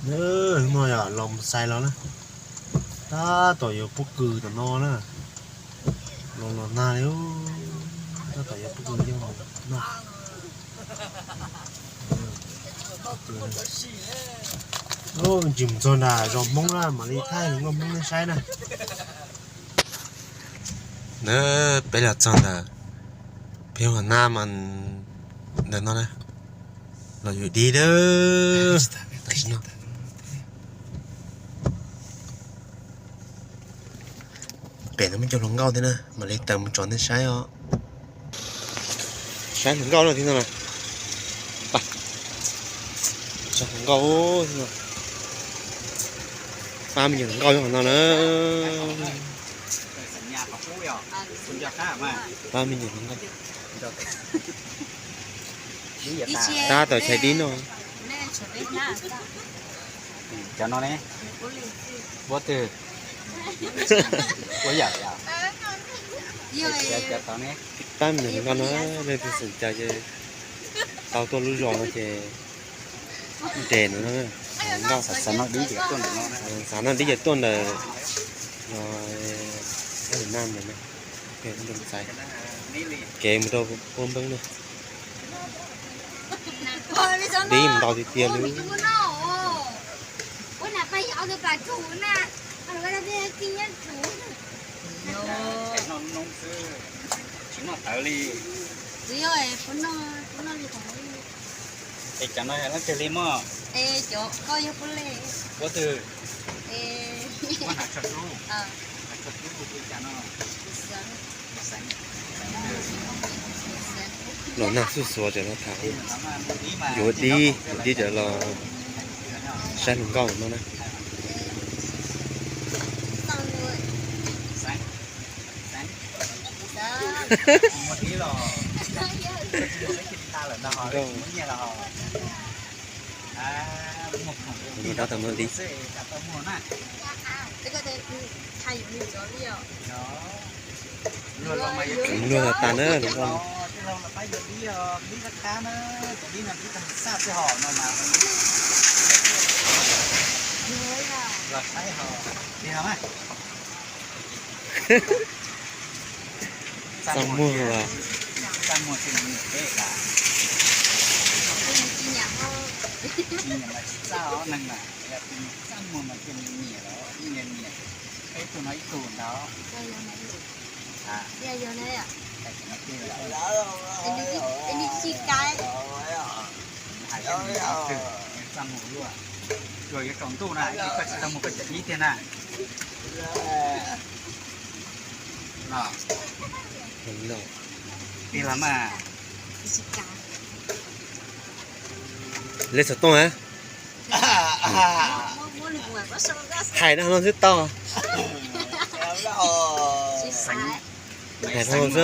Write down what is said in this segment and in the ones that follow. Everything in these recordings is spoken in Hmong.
Hnub no yog los mus xais los na, tab tom yuav pob kws tom no na, los los nag li, tab tom yuav pob kws coj mus noj. Ntsis mus txog nram zos Hmoob na mam li thaij hluas nkauj Hmoob nej saib na. Na, peb los txog ntawm peb hua na mas ntawm no na, los yuav dib dab. Tam sim no pem no muaj cov hluas nkauj thiab na, mam li tawm mus tsom nej saib os. Saib hluas nkauj no thiab no na. Saib hluas nkauj thiab no. Pab me nyuam hluas nkauj nyob qhov no na. Pab me nyuam hluas nkauj. Tab tom chais dib no. Cov no ne, ua twg? Ua yam, tab me nyuam hluas nkauj no, leej twg xom caw ces tau tuaj lub zos no ces nres no, nkauj xav noj dib ces tuaj ntawm no, xav noj dib ces tuaj ntawm no, Việt Nam ntawm no, kev mus rau Puab Npeeb na. Dib ntau tiag tiag li. Es cov no yog leej twg li mog? Ua twg? Los nag xuj xuav ces los tham, yuav dib, yuav dib ces los saib hluas nkauj no na. Nkauj, mus dab tau no dib. Luag tas na, hluas nkauj. Txaj muag as. Txaj muag mas cia li nyiam los nyiam nyiam, peb tug no ib tug ntawd. Hais txaj muag luaj, tsuas yuav tsaus ntuj na, koj tsis tau mus koj cov dib tiag na. Tig los mas. Lej xov tooj a. Hais no no xwb tau. Hais no xwb.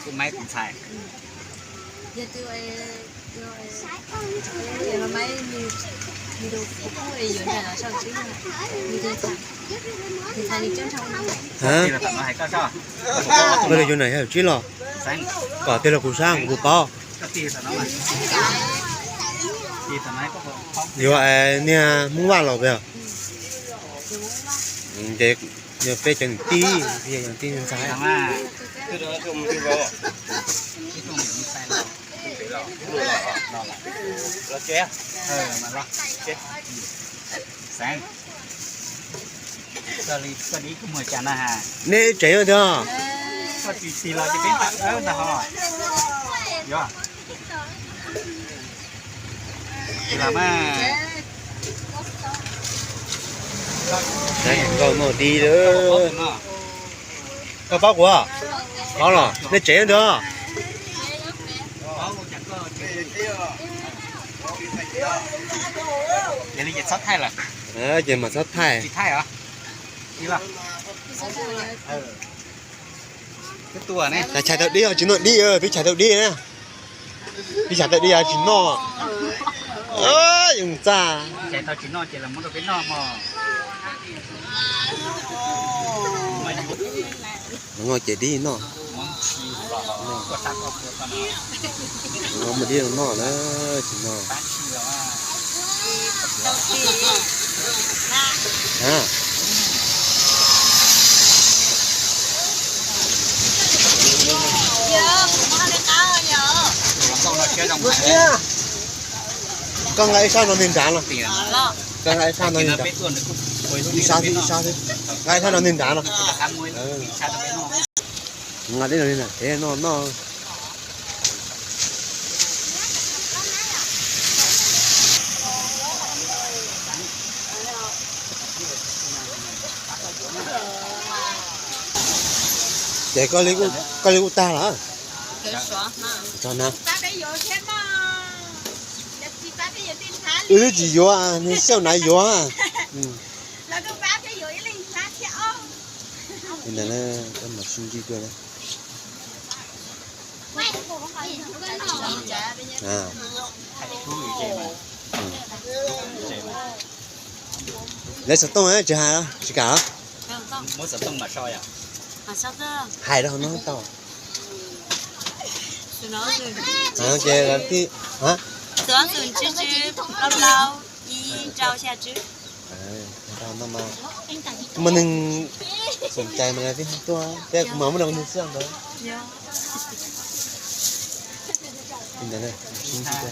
Tus maiv tus ntxhais. Koj li yuav nam yog tsib los? Kom tiag los kuv sab kuv puas paub. Yuav niag Hmoob Vaj los puas yog? Ces yog peb cov niam tij, yog niam tij ntxhais. Nej tsev no tiag. Nkauj noj dib lawm. Koj paub kuv? Paub los, nej tsev no tiag. Ces mam txhob thaij. Chais tau dib os, tsis noj dib, twb chais tau dib na. Twb chais tau dib os, tsis noj. Yoov txaj. Ces tsis noj ces los muab rau peb noj mog. Noj ces dib noj. Muab dib noj na, tsis noj. Koj nqa ib sab no ntawm nrad no. Koj nqa ib sab no ntawm nrad. Ib sab xwb, ib sab xwb. Nqa ib sab no ntawm nrad no. Nqa ib no li na, ces noj noj. Ces koj li kuj tag lawm. Tso na. Wb twb tsis yuav, nws xyaum na yuav. Li ntawd na, koj mam sib ntsib dua na. Lawv xov tooj tsis hais, tsis kam. Hais rau hauv no tau. Ces lawv tib, kuv mas neeg xoom cai mas lawv tib tuaj, thiab kuv mas muaj neeg xwb ntawd. Li ntawd na, sib ntsib dua.